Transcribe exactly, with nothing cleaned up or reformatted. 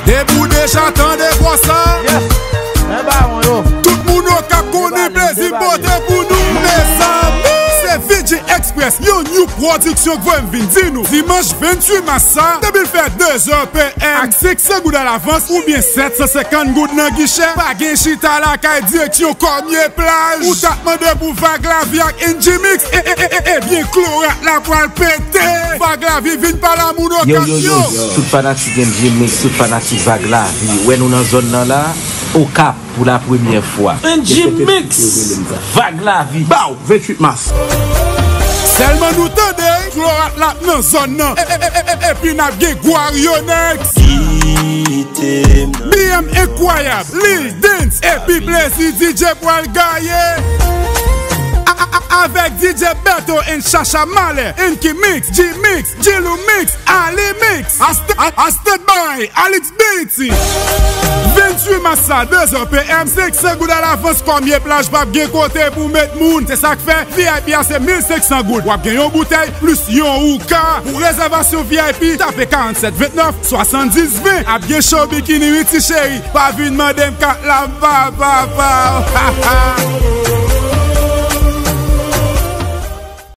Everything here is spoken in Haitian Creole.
Depi w deja tande vwa sa, yes, men bawon yo, tout moun yo k ap konnen plezi pote pou nou, mezanmi. Se V J Express, yon new pwodiksyon k voye m vin di nou. Dimanch venntuit mas sa, depi l fè de zè P M ak senk san goud alavans oubyen sèt san senkant goud nan gichè, pa gen chita lakay, direksyon Kòmye Plaj. Ou t ap mande pou Vag Lavi ak N G Mix? E, e, e, e, ebyen, Klorat la pral pete. Vag Lavi vin pale a moun Okap yo. Yo, yo, yo, yo. Tout fanatik N G Mix, tout fanatik Vag Lavi. Wè nou nan zòn nan la, Okap pou la premyè fwa. N G Mix, Vag Lavi. Baw, venntuit mas. Sèlman nou tande, Klorat la nan zòn nan. E, e, e, e, e, epi n ap gen Gwarionex. B M Enkwayab, Lil Dance, epi Plezi D J pral gaye. A, a, a, avèk D J Beto and Chacha Malè, Enki Mix, G Mix, G-Lou Mix, Ali Mix. A st-, a, a standby, Alix Beatty. Venntuit mas sa, de zè P M, senk san goud alavans, Kòmye Plaj p ap gen kote pou met moun. Se sa k fè V I P a se mil senk san goud. W ap gen yon boutèy plis yon houka. Pou rezèvasyon V I P, tape karannsèt vennèf, swasanndis ven. Ap gen show bikini, wi, ti cheri. Pa vin mande m kat la, m pa, pa, pa.